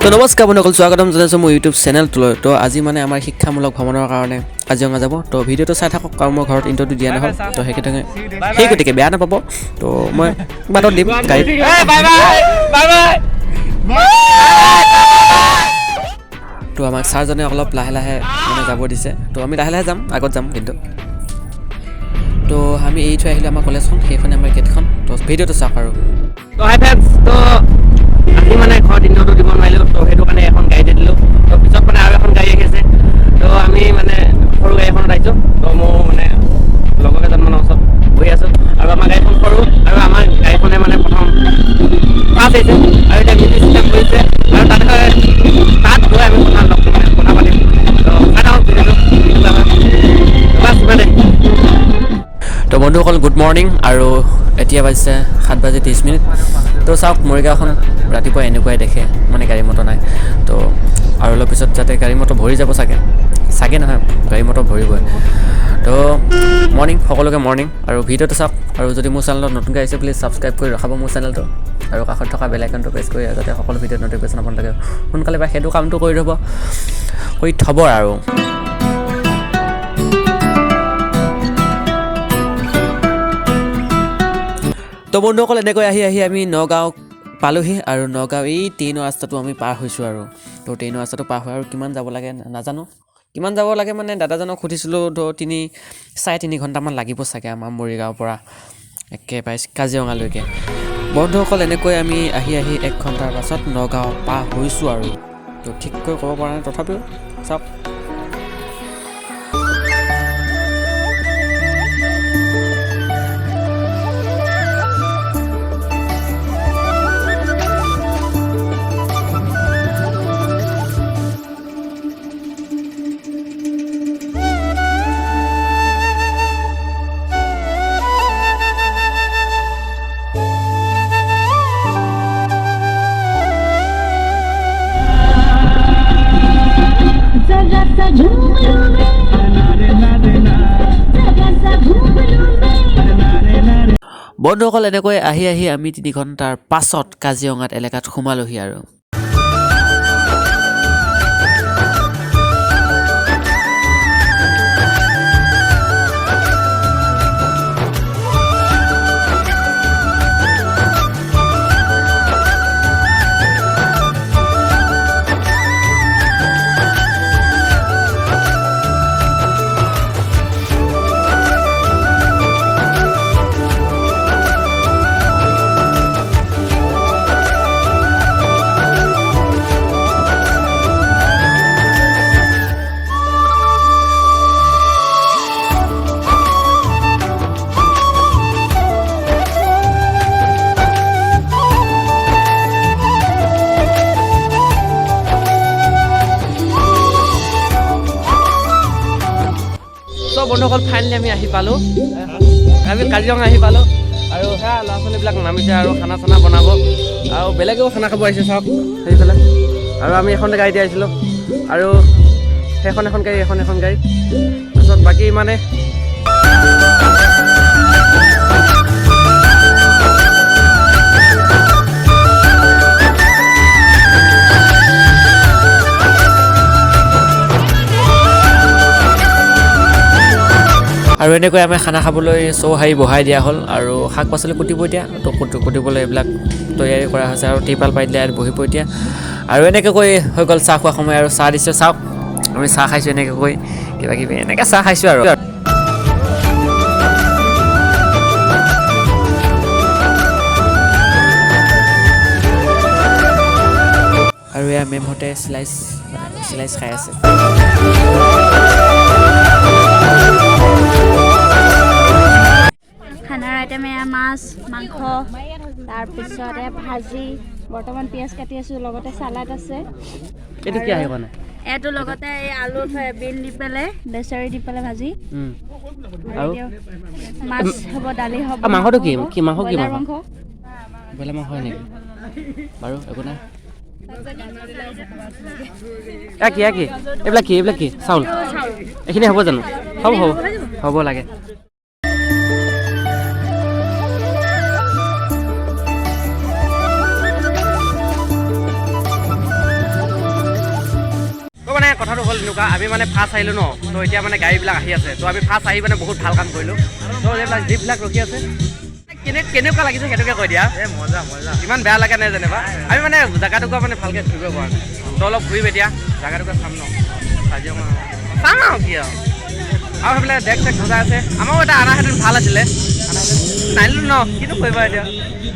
তো নমস্কাৰ বন্ধুসকল, স্বাগতম জনাইছোঁ মোৰ ইউটিউব চেনেলটোলৈ। তো আজি মানে আমাৰ শিক্ষামূলক ভ্ৰমণৰ কাৰণে কাজিৰঙা যাব। তো ভিডিঅ'টো চাই থাকক, কাৰণ মই ঘৰত ইণ্টাৰভিউ দিয়া নহ'ল, তো সেইগতিকে সেই গতিকে বেয়া নাপাব। তো মই বাটত দিম গাড়ীত। তো আমাক ছাৰজনে অলপ লাহে লাহে মানে যাব দিছে, তো আমি লাহে লাহে যাম, আগত যাম কিন্তু। তো আমি এৰি থৈ আহিলোঁ আমাৰ কলেজখন, সেইখনে আমাৰ গেটখন। তো ভিডিঅ'টো চাওক আৰু। তো হাই ফ্ৰেণ্ডছ, তো আজি মানে ঘৰত ইণ্টাৰভিউ দিব নোৱাৰিলোঁ, তো সেইটো কাৰণে এখন গাড়ী দি দিলোঁ। তো পিছত মানে আৰু এখন গাড়ী আহি আছে, তো আমি মানে সৰু গাড়ী এখনত আহিছোঁ। তো মোৰ মানে লগৰ কেইজনমানৰ ওচৰত বহি আছোঁ আৰু আমাৰ গাড়ীখন সৰু আৰু আমাৰ গাড়ীখনে মানে প্ৰথম ফাৰ্ষ্ট আহিছে আৰু এতিয়া মিউজিক চিষ্টেম কৰিছে আৰু তাত তাত গৈ আমি কথা লগ মানে কথা পাতিম। তো চাই থাকক ভিডিঅ'টো, বাছ ইমানেই। তো বন্ধুসকল, গুড মৰ্ণিং। আৰু এতিয়া বাজিছে 7 বাজি 30 মিনিট। তো চাওক, মৰিগাঁওখন ৰাতিপুৱা এনেকুৱাই দেখে, মানে গাড়ী মটৰ নাই। তো আৰু অলপ পিছত যাতে গাড়ী মটৰ ভৰি যাব চাগে, চাগে নহয়, গাড়ী মটৰ ভৰিবই। তো মৰ্ণিং সকলোকে, মৰ্ণিং। আৰু ভিডিঅ'টো চাওক আৰু যদি মোৰ চেনেলত নতুনকৈ আহিছে, প্লিজ ছাবস্ক্ৰাইব কৰি ৰখাব মোৰ চেনেলটো আৰু কাষত থকা বেল আইকনটো প্ৰেছ কৰি যাতে সকলো ভিডিঅ'ত ন'টিফিকেশ্যন আপোনালোকে সোনকালে পায়, সেইটো কামটো কৰি থ'ব, কৰি থ'ব আৰু। তো বন্ধুসকল, এনেকৈ আহি আহি আমি নগাঁও পালোহি আৰু নগাঁও এই ট্ৰেইনৰ ৰাস্তাটো আমি পাৰ হৈছোঁ। আৰু তো ট্ৰেইনৰ ৰাস্তাটো পাৰ হৈ আৰু কিমান যাব লাগে নাজানো, কিমান যাব লাগে মানে দাদাজনক সুধিছিলোঁ, তো 3, 3.5 ঘণ্টামান লাগিব চাগে আমাৰ মৰিগাঁৱৰ পৰা একেবাৰে কাজিৰঙালৈকে। বন্ধুসকল, এনেকৈ আমি আহি আহি এক ঘণ্টাৰ পাছত নগাঁও পাৰ হৈছোঁ আৰু। তো ঠিককৈ ক'ব পৰা নাই, তথাপিও চাওক। जरा सा झूम लूं मैं, जरा सा घूम लूं मैं। বন্ধুসকল, এনেকৈ আহি আহি আমি 3 ঘণ্টাৰ পাছত কাজিৰঙাত এলেকাত সোমালোহি আৰু। চ' বন্ধুসকল, ফাইনেলি আমি আহি পালোঁ, আমি কাজিৰঙা আহি পালোঁ আৰু সেয়া ল'ৰা ছোৱালীবিলাক নামিছে আৰু খানা চানা বনাব আৰু বেলেগেও খানা খাব আহিছে, চাওক সেইফালে। আৰু আমি এখন গাড়ীতে আহিছিলোঁ আৰু সেইখন এখন গাড়ী, এখন এখন গাড়ী, তাৰপিছত বাকী মানে। আৰু এনেকৈ আমি খানা খাবলৈ চৌহাৰি বহাই দিয়া হ'ল আৰু শাক পাচলি কুটিব এতিয়া। তো কুটিবলৈ এইবিলাক তৈয়াৰী কৰা হৈছে আৰু ত্ৰিপাল পাৰি দিলে, ইয়াত বহিব এতিয়া। আৰু এনেকৈ কৈ হৈ গ'ল চাহ খোৱা সময় আৰু চাহ দিছে। চাওক, আমি চাহ খাইছোঁ, এনেকৈ কৈ কিবা কিবি এনেকৈ চাহ খাইছোঁ আৰু। আৰু এয়া মেমহঁতে চিলাইচ মানে চিলাইচ খাই আছে। খানাৰ আইটেম এয়া মাছ, মাংস, তাৰপিছত এয়া ভাজি, বৰ্তমান পিঁয়াজ কাটি আছোঁ, লগতে চালাড আছে। এইটো কি আহিব নাই? এইটো লগতে এই আলু, বিন দি পেলাই, লেচাৰী দি পেলাই ভাজি। আৰু? আৰু এতিয়া মাছ হ'ব, দালি হ'ব। মাংসটো কি? হ'ব। কি মাংস, কি ব্ৰইলাৰ। মাংস? মাংস। ব্ৰইলাৰ মাংস হয় নেকি? বাৰু একো নাই। এ কি, এ কি এইবিলাক, কি এইবিলাক, কি চাউল এইখিনি হ'ব জানো? হ'ব হ'ব হ'ব লাগে। কথাটো হ'ল এনেকুৱা, আমি মানে ফাৰ্ষ্ট আহিলোঁ ন, তো এতিয়া মানে গাড়ীবিলাক আহি আছে, তো আমি ফাৰ্ষ্ট আহি মানে বহুত ভাল কাম কৰিলোঁ। তো এইবিলাক যিবিলাক ৰখি আছে কেনেকুৱা লাগিছে সেইটোকে কৈ দিয়া। মজা মজা, ইমান বেয়া লগা নাই যেনিবা। আমি মানে জেগাটুকুৰা মানে ভালকৈ ঘূৰিব পৰা নাই, তো অলপ ঘূৰিম এতিয়া, জেগাটুকুৰা চাম ন, কাজিৰঙা চাম আৰু কি আৰু। আৰু সেইফালে ডেক চেক সজাই আছে, আমাৰো এটা আনাহেঁতেন ভাল আছিলে, নানিলোঁ ন, কিনো কৰিবা এতিয়া।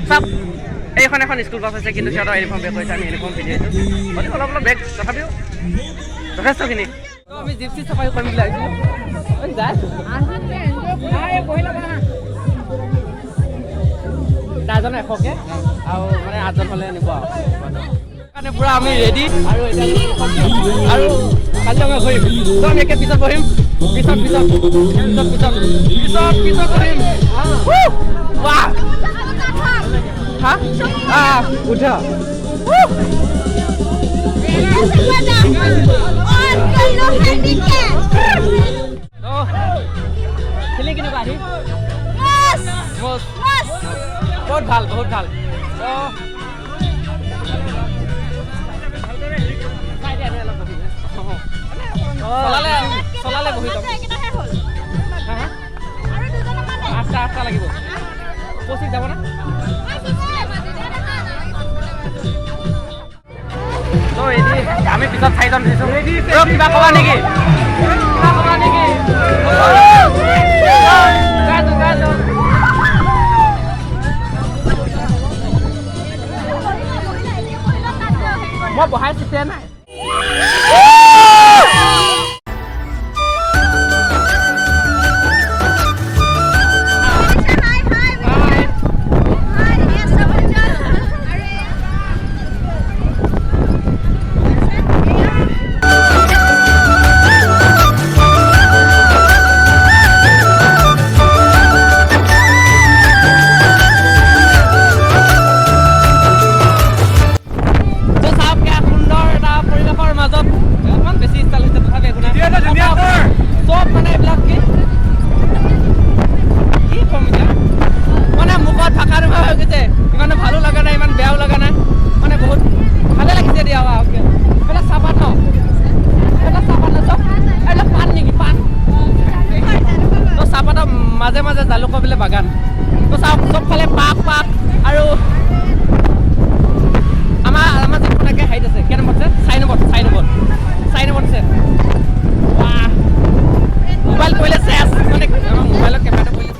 চাওক এইখন এখন স্কুল বাছ আছে, কিন্তু সিহঁতৰ ইউনিফৰ্ম বেক কৰিছে, আমি ইউনিফৰ্ম পিন্ধি আহিছোঁ, হ'লেও অলপ অলপ বেক তথাপিও যথেষ্টখিনি। তো আমি জিপচি চাফাৰী কৰিম বুলি আহিছিলোঁ। চাৰিজন 100কে আৰু মানে 8জন হ'লে এনেকুৱা আৰু কাৰণে পূৰা আমি ৰেডি। আৰু এতিয়া আৰু কাজিৰঙা ঘূৰিম, তো আমি একে পিছত বহিম, পিছত পিছত পিছত পিছত পিছত পিছত বহিম। বাহ হা উঠা খেলি কেনেকুৱা আহি বহুত ভাল, বহুত ভাল। চলালে বহি যাম। 8টা লাগিব। কৌশিক যাব না? তো এদি আমি পিছত 4জন উঠিছোঁ। কিবা ক'বা নেকি? কিবা ক'বা নেকি? মই বহাই চিটে নাই। মাজে মাজে জালুকৰ বোলে বাগান। তো চাওক চবফালে পাক পাক। আৰু আমাৰ আমাৰ যিখন একে হাইট আছে, কেই নম্বৰ আছে? 4 নম্বৰ, 4 নম্বৰ, 4 নম্বৰ আছে। মোবাইল পৰিলে চেচ, মানে আমাৰ মোবাইলৰ কেমেৰাটো পৰিলে।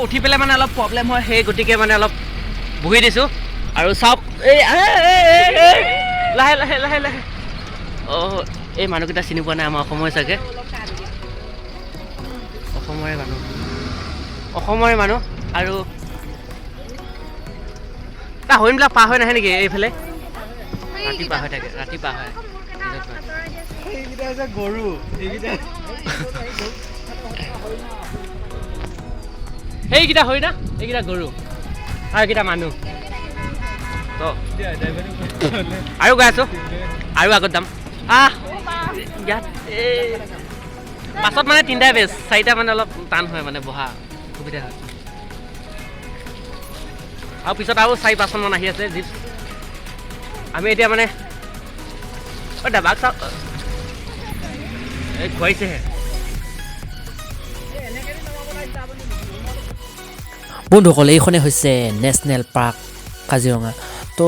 উঠি পেলাই মানে অলপ প্ৰব্লেম হয়, সেই গতিকে মানে অলপ বহি দিছোঁ। আৰু চাওক এই লাহে লাহে লাহে লাহে। অঁ, এই মানুহকেইটা চিনি পোৱা নাই, আমাৰ অসমৰে চাগে, অসমৰে মানুহ, অসমৰে মানুহ। আৰু তাৰ হৰিণবিলাক পাৰ হৈ নাহে নেকি এইফালে? ৰাতি পাৰ হৈ থাকে, ৰাতি পাৰ হয়। সেইকেইটা হৰিণা, এইকেইটা গৰু, আৰু এইকেইটা মানুহ। তো আৰু গৈ আছোঁ, আৰু আগত যাম। আহ ইয়াত এই পাছত মানে 3টাই বেছ, 4টা মানে অলপ টান হয়, মানে বহা সুবিধা হয়। আৰু পিছত আৰু 4-5খনমান আহি আছে জীপ। আমি এতিয়া মানে দাবাক চাওক, এই খুৱাইছেহে। বন্ধুসকল, এইখনেই হৈছে নেশ্যনেল পাৰ্ক কাজিৰঙা। তো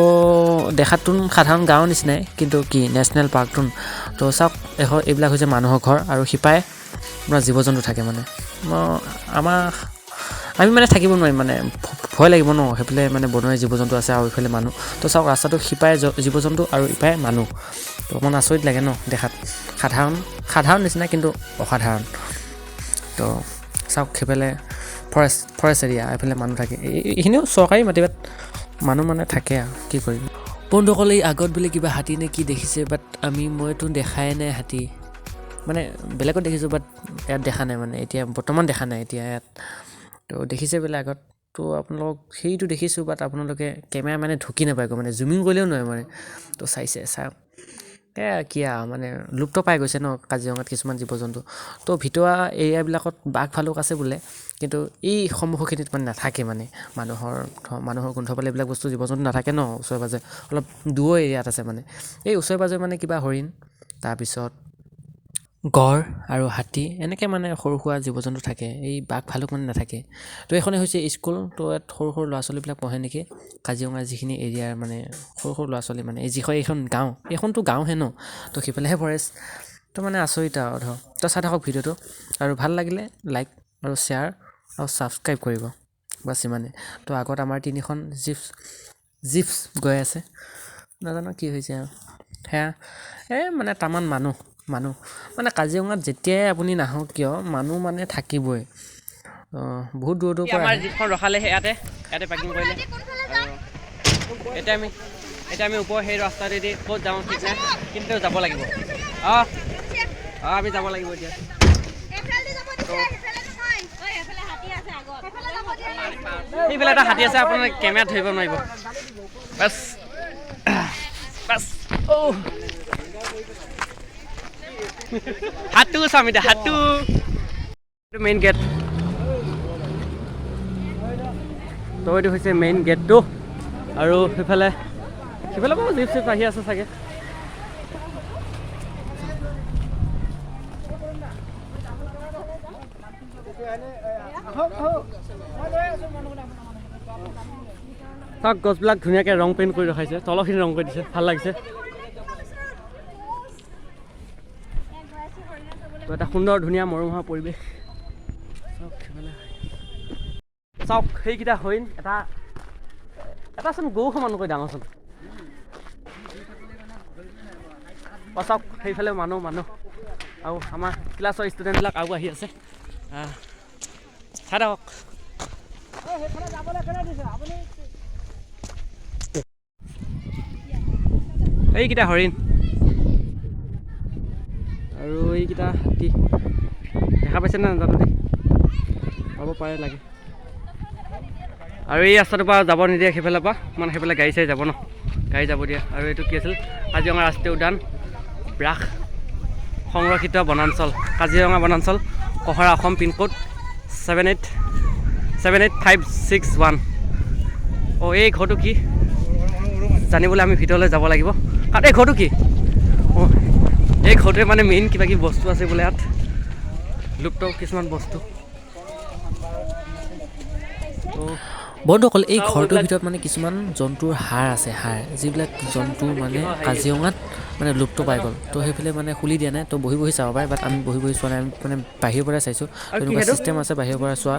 দেখাতোন সাধাৰণ গাঁৱৰ নিচিনাই, কিন্তু কি নেশ্যনেল পাৰ্কটোন। তো চাওক এখন এইবিলাক হৈছে মানুহৰ ঘৰ, আৰু সিপাৰে আপোনাৰ জীৱ জন্তু থাকে। মানে আমাৰ আমি মানে থাকিব নোৱাৰিম, মানে ভয় লাগিব ন, সেইফালে মানে বনৰীয়া জীৱ জন্তু আছে আৰু ইফালে মানুহ। তো চাওক ৰাস্তাটো সিপাৰে জীৱ জন্তু আৰু ইপাৰে মানুহ। তো অকণমান আচৰিত লাগে ন দেখাত, সাধাৰণ সাধাৰণ নিচিনা কিন্তু অসাধাৰণ। তো চাওক সেইফালে ফৰেষ্ট, ফৰেষ্ট এৰিয়া, এইফালে মানুহ থাকে। এইখিনিও চৰকাৰী মাটি, বাট মানুহ মানে থাকে আৰু কি কৰিম। বন্ধুসকল, এই আগত বোলে কিবা হাতী নে কি দেখিছে, বাট আমি মইতো দেখাই নাই হাতী, মানে বেলেগত দেখিছোঁ বাট ইয়াত দেখা নাই, মানে এতিয়া বৰ্তমান দেখা নাই এতিয়া ইয়াত। তো দেখিছে বোলে আগত, তো আপোনালোকক সেইটো দেখিছোঁ, বাট আপোনালোকে কেমেৰা মানে ঢুকি নাপায়গৈ, মানে জুমিং কৰিলেও নোৱাৰে মানে। তো চাইছে চাওক, এয়া কি আৰু মানে লুপ্ত পাই গৈছে ন কাজিৰঙাত কিছুমান জীৱ জন্তু। তো ভিতৰুৱা এৰিয়াবিলাকত বাঘ ভালুক আছে বোলে, কিন্তু এই সন্মুখৰখিনিত মানে নাথাকে, মানে মানুহৰ গোন্ধ পালে এইবিলাক বস্তু জীৱ জন্তু নাথাকে ন ওচৰে পাঁজৰে, অলপ দূৰৰ এৰিয়াত আছে মানে। এই ওচৰে পাঁজৰে মানে কিবা হৰিণ, তাৰপিছত গঁড় আৰু হাতী, এনেকৈ মানে সৰু সুৰা জীৱ জন্তু থাকে, এই বাঘ ভালুক মানে নাথাকে। তো এইখনেই হৈছে স্কুল। তো ইয়াত সৰু সৰু ল'ৰা ছোৱালীবিলাক পঢ়ে নেকি কাজিৰঙাৰ যিখিনি এৰিয়াৰ মানে সৰু সৰু ল'ৰা ছোৱালী, মানে এই যিখন এইখন গাঁও, এইখনতো গাঁওহে ন, তো সেইফালেহে ফৰেষ্ট। তো মানে আচৰিত আৰু ধৰক। তো চাই থাকক ভিডিঅ'টো, আৰু ভাল লাগিলে লাইক আৰু শ্বেয়াৰ আৰু ছাবস্ক্ৰাইব কৰিব, বাছ ইমানেই। তো আগত আমাৰ তিনিখন জীপছ গৈ আছে, নাজানো কি হৈছে আৰু। সেয়া এই মানে তামান মানুহ মানুহ মানে কাজিৰঙাত যেতিয়াই আপুনি নাহক কিয় মানুহ মানে থাকিবই। বহুত দূৰ দূৰৰ পৰা আমাৰ জীপখন ৰখালে, ইয়াতে ইয়াতে পাৰ্কিং কৰিলে। এতিয়া আমি ওপৰ সেই ৰাস্তাটোৱেদি ক'ত যাওঁ ঠিক নাই, কিন্তু যাব লাগিব। অঁ অঁ আমি যাব লাগিব এতিয়া। সেইফালে এটা হাতী আছে, আপোনালোকে কেমেৰাত ধৰিব নোৱাৰিব। বাছ বাছ, অ' হাতটো চাম এতিয়া, হাতটো মেইন গেট। তো এইটো হৈছে মেইন গেটটো, আৰু সেইফালে বাৰু জীপ চিপ আহি আছে চাগে। চাওক, গছবিলাক ধুনীয়াকৈ ৰং পেইণ্ট কৰি ৰখাইছে, তলখিনি ৰং কৰি দিছে, ভাল লাগিছে। তো এটা সুন্দৰ ধুনীয়া মনোমোহা পৰিৱেশ। চাওক সেইফালে, চাওক সেইকেইটা হৰিণ, এটা এটাচোন গৰু সমানকৈ ডাঙৰচোন। অঁ চাওক সেইফালে মানুহ মানুহ আৰু আমাৰ ক্লাছৰ ষ্টুডেণ্টবিলাক আৰু আহি আছে। চাই থাকক। এইকেইটা হৰিণ আৰু এইকেইটা হাতী, দেখা পাইছে নে নাজানো দেই, পাব পাৰে লাগে। আৰু এই ৰাস্তাটোৰ পৰা যাব নিদিয়ে সেইফালৰ পৰা, মানে সেইফালে গাড়ী চাড়ী যাব ন, গাড়ী যাব দিয়ে। আৰু এইটো কি আছিল, কাজিৰঙা ৰাষ্ট্ৰীয় উদ্যান ব্যাঘ্ৰ সংৰক্ষিত বনাঞ্চল, কাজিৰঙা বনাঞ্চল, কঁহৰা, অসম, pincode 78 78561। অঁ, এই ঘৰটো কি জানিবলৈ আমি ভিতৰলৈ যাব লাগিব। কাৰণ এই ঘৰটো কি, অঁ এই ঘৰটোৱে মানে মেইন কিবা কিবি বস্তু আছে বোলে ইয়াত, লুপ্ত কিছুমান বস্তু। তো বন্ধুসকল, এই চাওক ঘৰটোৰ এইবিলাক ভিতৰত মানে কিছুমান জন্তুৰ হাড় আছে, হাড়, যিবিলাক জন্তু মানে কাজিৰঙাত মানে লুপ্ত পাই গ'ল। তো সেইফালে মানে খুলি দিয়া নাই, তো বহি বহি চাব পাৰে, বাট আমি বহি বহি চোৱা নাই, আমি মানে বাহিৰৰ পৰাই চাইছোঁ। আৰু কি তেনেকুৱা সেইটো? চিষ্টেম আছে বাহিৰৰ পৰা চোৱা,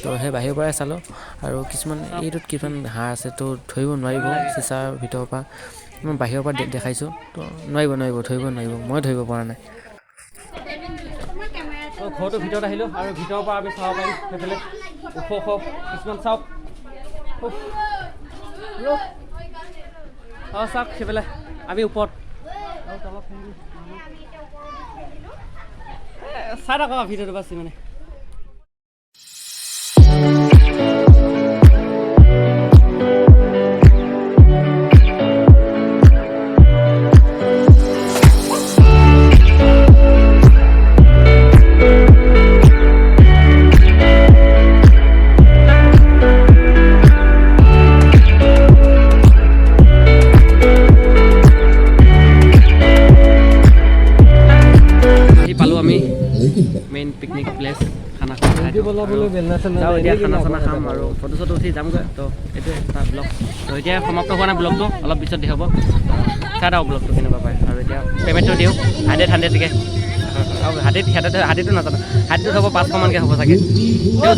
তো সেই বাহিৰৰ পৰাই চালোঁ। আৰু কিছুমান এইটোত কিছুমান হাড় আছে, তো ধৰিব নোৱাৰিব চিচাৰ ভিতৰৰ পৰা, মই বাহিৰৰ পৰা দেখাইছোঁ, তো নোৱাৰিব নোৱাৰিব ধৰিব নোৱাৰিব, মই ধৰিব পৰা নাই। তো ঘৰটোৰ ভিতৰত আহিলোঁ আৰু ভিতৰৰ পৰা আমি চাব পাৰিম সেইফালে ওখ ওখ কিছুমান, চাওক। উফ। অঁ চাওক সেইফালে আমি ওপৰত আৰু তলত মানুহ। এ, চাই থাকক আৰু ভিডিঅ'টো, বাছ মানে। আহি পালোঁ আমি মেইন পিকনিক প্লেচ, খানা খাই। যাওঁ এতিয়া খানা চানা খাম আৰু ফটো চটো উঠি যামগৈ। তো এইটোৱে এটা ব্লগ। তো এতিয়া সমাপ্ত হোৱা নাই ব্লগটো, অলপ পিছত দেখাব। চাই থাকক ব্লগটো কেনেকুৱা পায়। আৰু এতিয়া পে'মেণ্টটো দিওঁ, 100 100কৈ। আৰু হাতীত সিহঁতে হাতীটো নাজানো, হাতীটোত হ'ব 500মানকৈ হ'ব চাগে, তেওঁ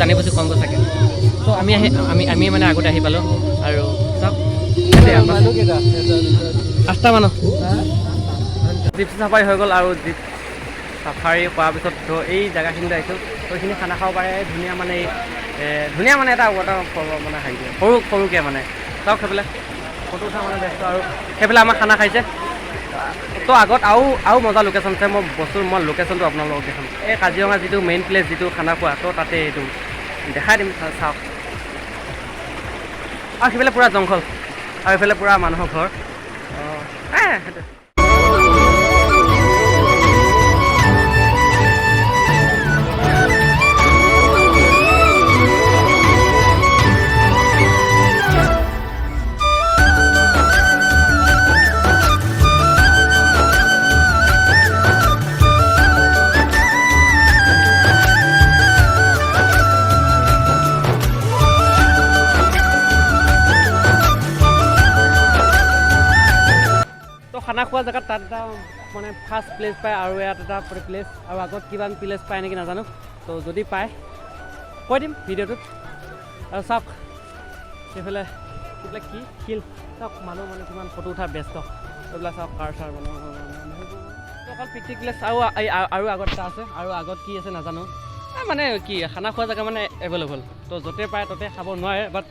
জানি বুজি কমকৈ চাগে। ত' আমি আহি আমি আমি মানে আগতে আহি পালোঁ আৰু চাওক সেইটোৱে আৰু আঠটা মানুহ। জীপ চাফাৰী হৈ গ'ল আৰু জীপ চাফাৰী কৰাৰ পিছত তো এই জেগাখিনিলৈ আহিছোঁ। তো এইখিনি খানা খাব পাৰে, ধুনীয়া মানে এই ধুনীয়া মানে এটা ৱাটাৰ মানে হেৰি সৰু সৰুকৈ মানে। চাওক সেইফালে ফটো উঠা মানে ব্যস্ত আৰু সেইফালে আমাৰ খানা খাইছে। তো আগত আৰু আৰু মজা লোকেশ্যন আছে, মই লোকেশ্যনটো আপোনালোকক দেখাম। এই কাজিৰঙা যিটো মেইন প্লেচ, যিটো খানা খোৱা, তো তাতে এইটো দেখাই দিম, চাওক। আৰু সেইফালে পূৰা জংঘল আৰু এইফালে পূৰা মানুহৰ ঘৰ। অঁ, সেইটো। তো খানা খোৱা জেগাত তাত এটা মানে ফাৰ্ষ্ট প্লেচ পায় আৰু ইয়াত এটা প্লেচ আৰু আগত কিমান প্লেচ পায় নেকি নাজানো। তো যদি পায় কৈ দিম ভিডিঅ'টোত। আৰু চাওক সেইফালে এইবিলাক কি শিল, চাওক মানুহ মানে কিমান ফটো উঠা ব্যস্ত। এইবিলাক চাওক কাৰ চাৰ মানুহ অকল পিকনিক প্লেচ। আৰু আৰু আগত এটা আছে, আৰু আগত কি আছে নাজানো। মানে কি খানা খোৱা জেগা মানে এভেইলেবল, তো য'তে পায় ত'তে খাব নোৱাৰে, বাট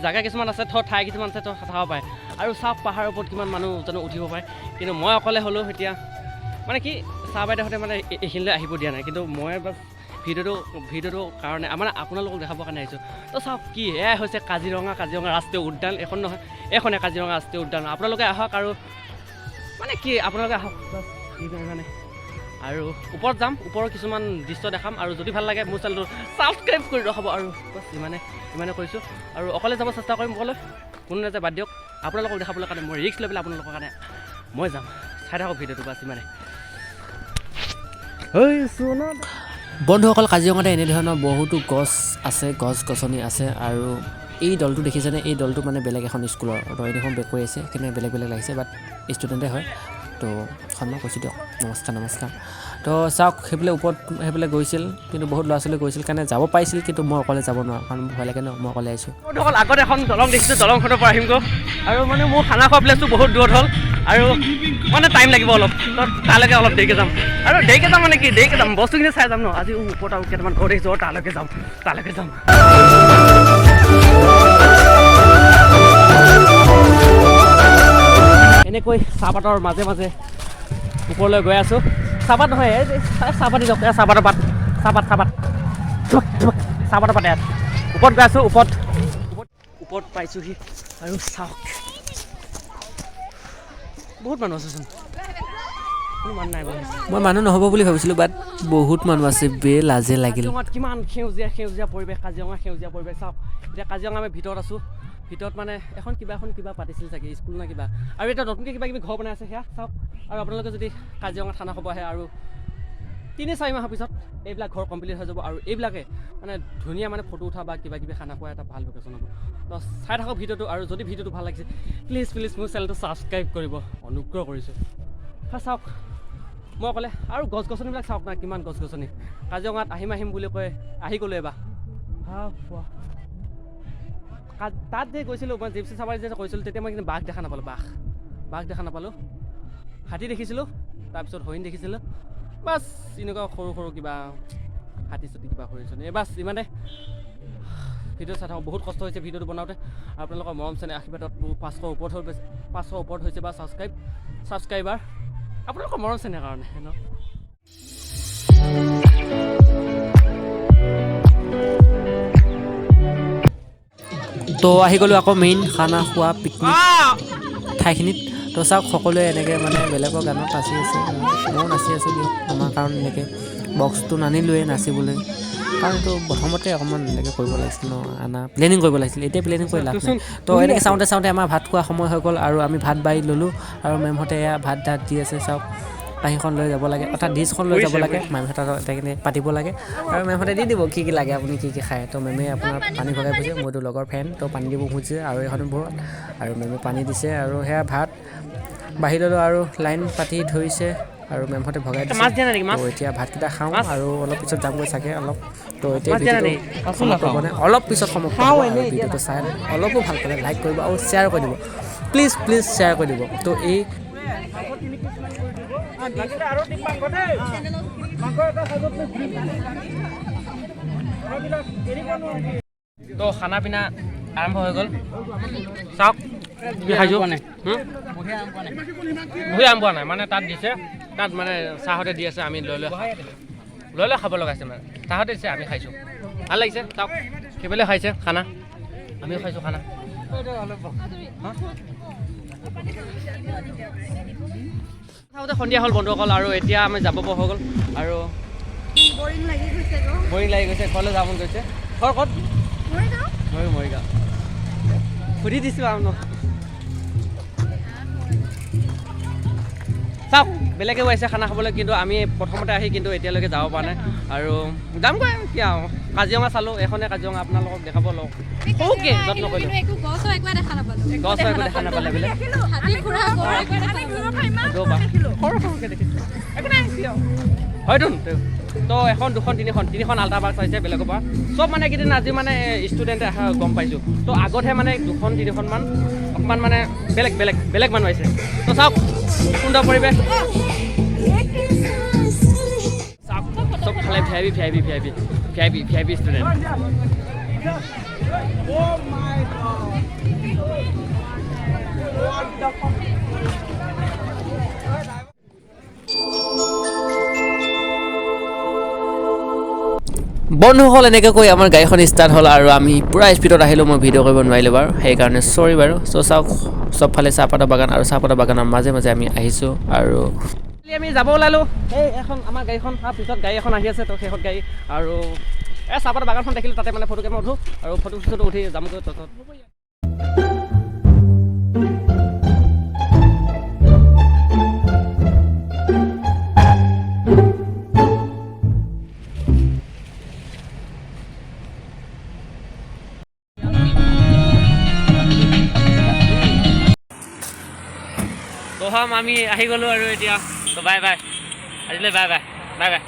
জেগা কিছুমান আছে, ঠাই কিছুমান আছে, তো খাব পাৰে। আৰু চাওক পাহাৰৰ ওপৰত কিমান মানুহ জানো উঠিব পাৰে, কিন্তু মই অকলে হ'লেও এতিয়া মানে কি ছাৰ বাইদেউহঁতে মানে এইখিনিলৈ আহিব দিয়া নাই, কিন্তু মই বাছ ভিডিঅ'টো কাৰণে মানে আপোনালোকক দেখাবৰ কাৰণে আহিছোঁ। তো চাওক কি এয়াই হৈছে কাজিৰঙা, কাজিৰঙা ৰাষ্ট্ৰীয় উদ্যান। এখন নহয়, এইখনে কাজিৰঙা ৰাষ্ট্ৰীয় উদ্যান। আপোনালোকে আহক আৰু মানে কি আপোনালোকে আহক বাছ মানে। আৰু ওপৰত যাম, ওপৰৰ কিছুমান দৃশ্য দেখাম, আৰু যদি ভাল লাগে মোৰ চেনেলটো ছাবস্ক্ৰাইব কৰি ৰখাব। আৰু বাছ ইমানে কৈছোঁ। আৰু অকলে যাব চেষ্টা কৰিম, অকলে কোনো নাযায় বাদ দিয়ক, আপোনালোকক দেখাবলৈ কাৰণে মই ৰিস্ক লৈ পেলাই আপোনালোকৰ কাৰণে মই যাম। চাই থাকক ভিডিঅ'টো, বাছ ইমানে। বন্ধুসকল, কাজিৰঙাতে এনেধৰণৰ বহুতো গছ আছে, গছ গছনি আছে। আৰু এই দলটো দেখিছেনে? এই দলটো মানে বেলেগ এখন স্কুলৰ, তো ইউনিফৰ্ম বেক কৰি আছে, সেইকাৰণে বেলেগ বেলেগ লাগিছে, বাট ষ্টুডেণ্টে হয়। তো সন্মান কৰিছোঁ দিয়ক, নমস্কাৰ নমস্কাৰ। তো চাওক সেইফালে ওপৰত সেইফালে গৈছিল, কিন্তু বহুত ল'ৰা ছোৱালী গৈছিল কাৰণে যাব পাৰিছিল, কিন্তু মই অকলে যাব নোৱাৰোঁ, কাৰণ ভয় লাগে ন, মই অকলে আহিছোঁ। বন্ধুসকল, আগত এখন দলং দেখিছোঁ, দলংখনৰ পৰা আহিমগৈ। আৰু মানে মোৰ খানা খোৱা প্লেচটো বহুত দূৰত হ'ল আৰু মানে টাইম লাগিব অলপ, তো তালৈকে অলপ দেৰিকৈ যাম। আৰু দেৰিকৈ যাম মানে কি দেৰিকৈ যাম, বস্তুখিনি চাই যাম ন। আজি ওপৰত আৰু কেইটামান ঘৰ দেখিছোঁ, তালৈকে যাম, তালৈকে যাম। এনেকৈ চাহপাতৰ মাজে মাজে ওপৰলৈ গৈ আছোঁ। চাহপাত নহয়, এই চাহপাত দিয়ক, এই চাহপাতৰ পাত, চাহপাত, চাহপাত, চাহপাতৰ পাত। ইয়াত ওপৰত গৈ আছোঁ, ওপৰত ওপৰত পাইছোঁহি। আৰু চাওক বহুত মানুহ আছেচোন, কোনো মানুহ নাই। মই মানুহ নহ'ব বুলি ভাবিছিলোঁ, বাট বহুত মানুহ আছে, বে লাজে লাগিল। কাজিৰঙাত কিমান সেউজীয়া সেউজীয়া পৰিৱেশ, কাজিৰঙা সেউজীয়া পৰিৱেশ। চাওক এতিয়া কাজিৰঙা আমি ভিতৰত আছোঁ, ভিতৰত মানে এখন কিবা এখন কিবা পাতিছিল চাগে, স্কুল না কিবা। আৰু এতিয়া নতুনকৈ কিবা কিবি ঘৰ বনাই আছে, সেয়া চাওক। আৰু আপোনালোকে যদি কাজিৰঙা খানা খাব আহে আৰু 3-4 মাহৰ পিছত এইবিলাক ঘৰ কমপ্লিট হৈ যাব, আৰু এইবিলাকে মানে ধুনীয়া মানে ফটো উঠা বা কিবা কিবি খানা খোৱা এটা ভাল লোকেশ্যন হ'ব। তো চাই থাকক ভিডিঅ'টো, আৰু যদি ভিডিঅ'টো ভাল লাগিছে প্লিজ প্লিজ মোৰ চেনেলটো ছাবস্ক্ৰাইব কৰিব, অনুগ্ৰহ কৰিছোঁ। চাওক মই ক'লে আৰু গছ গছনিবিলাক চাওক না, কিমান গছ গছনি। কাজিৰঙাত আহিম আহিম বুলি কৈ আহি গ'লোঁ এবাৰ। তাত যে গৈছিলোঁ মই জিপচি চাফাৰী যে কৰিছিলোঁ, তেতিয়া মই কিন্তু বাঘ দেখা নাপালোঁ, বাঘ দেখা নাপালোঁ, হাতী দেখিছিলোঁ, তাৰপিছত হৰিণ দেখিছিলোঁ, বাছ এনেকুৱা সৰু সৰু কিবা হাতী চাতী কিবা হৰিণ এই বাছ ইমানে। ভিডিঅ' চাই থাকোঁ, বহুত কষ্ট হৈছে ভিডিঅ'টো বনাওঁতে। আপোনালোকৰ মৰম চেনেহ আশীৰ্বাদত মোৰ 500 ওপৰত হৈ গৈছে, 500 ওপৰত হৈছে বা ছাবস্ক্ৰাইবাৰ, আপোনালোকৰ মৰম চেনেহ কাৰণে ন। তো আহি গ'লোঁ আকৌ মেইন খানা খোৱা পিকনিক ঠাইখিনিত। তো চাওক সকলোৱে এনেকৈ মানে বেলেগৰ গানত নাচি আছে, ময়ো নাচি আছোঁ দিয়ক। আমাৰ কাৰণ এনেকৈ বক্সটো নানিলোৱে নাচিবলৈ, কাৰণ এইটো প্ৰথমতে অকণমান এনেকৈ কৰিব লাগিছিল ন, আনা প্লেনিং কৰিব লাগিছিল, এতিয়া প্লেনিং কৰি লাভ নাই। তো এনেকৈ চাওঁতে চাওঁতে আমাৰ ভাত খোৱা সময় হৈ গ'ল আৰু আমি ভাত বাঢ়ি ল'লোঁ, আৰু মেমহঁতে এয়া ভাত দাত দি আছে। চাওক কাঁহীখন লৈ যাব লাগে, অৰ্থাৎ ডিছখন লৈ যাব লাগে, মেমহঁতৰ তেনেকৈ পাতিব লাগে, আৰু মেমহঁতে দি দিব কি কি লাগে, আপুনি কি কি খায়। তো মেমে আপোনাৰ পানী ভগাই খুজিছে, মইতো লগৰ ফ্ৰেণ্ড, তো পানী দিব খুজিছে, আৰু এইখন বোৰত আৰু মেমে পানী দিছে, আৰু সেয়া ভাত বাঢ়ি ল'লোঁ আৰু লাইন পাতি ধৰিছে আৰু মেমহঁতে ভগাই দিছে। মাছ দিয়া নাই নেকি? মাছ? তো এতিয়া ভাতকেইটা খাওঁ আৰু অলপ পিছত যামগৈ চাগে অলপ। তো এতিয়া মাছ দিয়া নাই ভিডিঅ'টো নেকি? সমাপ্ত হ'ব নাই, অলপ পিছত সমাপ্ত হ'ব। আৰু ভিডিঅ'টো চাই অলপো ভাল পালে লাইক কৰিব আৰু শ্বেয়াৰ কৰি দিব, প্লিজ প্লিজ শ্বেয়াৰ কৰি দিব। তো এই তো খানা পিনা আৰম্ভ হৈ গ'ল। চাওক কি খাইছোঁ। বহি আৰম্ভ হোৱা নাই, মানে তাত দিছে, তাত মানে চাহতে দি আছে, আমি লৈ লৈ লৈ লৈ খাব লগা হৈছে, মানে চাহতে দিছে, আমি খাইছোঁ, ভাল লাগিছে। চাওক সেইফালে খাইছে খানা, আমিও খাইছোঁ খানা। থাকোঁতে সন্ধিয়া হ'ল বন্ধুসকল, আৰু এতিয়া আমি যাব পৰা হৈ গ'ল। আৰু বৰিং লাগি গৈছে। বৰিং লাগি গৈছে, ঘৰলৈ যাব মন গৈছে। ঘৰ ক'ত? ময়ো মৰিগাঁও। সুধি দিছোঁ আৰু ন। চাওক, বেলেগেও আহিছে খানা খাবলৈ, কিন্তু আমি প্ৰথমতে আহি কিন্তু এতিয়ালৈকে যাব পৰা নাই। আৰু যামগৈ কি আৰু। কাজিৰঙা চালোঁ, এইখনে কাজিৰঙা, আপোনালোকক দেখাব লওঁ সৰুকৈ যত্ন কৰিলোঁ। একো গছো একোৱে দেখা নাপালো। গছ একো দেখা নাপালে বোলে। হাতী, ঘোঁৰা, গঁড় একোৱে দেখা নাপালো। ৰ'বা, সৰু সৰুকৈ দেখিছোঁ, একো নাই কি আৰু। হয়তোন তো এখন, দুখন, তিনিখন, তিনিখন আল্ট্ৰা বাছ আহিছে বেলেগৰ পৰা চব। মানে এইকেইদিন আজি মানে ষ্টুডেণ্টে অহা গম পাইছোঁ। তো আগতহে মানে দুখন তিনিখনমান অকণমান মানে বেলেগ বেলেগ বেলেগ মানুহ আহিছে। তো চাওক, সুন্দৰ পৰিৱেশ। চাওক, চব ফালে VIP, VIP, VIP, VIP, VIP student. বন্ধুসকল, এনেকৈ কৈ আমাৰ গাড়ীখন ষ্টাৰ্ট হ'ল আৰু আমি পূৰা স্পীডত আহিলোঁ। মই ভিডিঅ' কৰিব নোৱাৰিলোঁ বাৰু, সেইকাৰণে চৰি বাৰু। চ' চাওক, চবফালে চাহপাতৰ বাগান আৰু চাহপাতৰ বাগানৰ মাজে মাজে আমি আহিছোঁ আৰু আমি যাব ওলালোঁ। এই এখন আমাৰ গাড়ীখন, তাৰ পিছত গাড়ী এখন আহি আছে। তো সেইখন গাড়ী আৰু এই চাহপাতৰ বাগানখন দেখিলোঁ, তাতে মানে ফটো কেমেৰা উঠোঁ আৰু ফটো চটো উঠি যামগৈ তত। তো আমি আহি গ'লোঁ আৰু এতিয়া। তো বাই বাই আজিলৈ, বাই বাই, বাই বাই।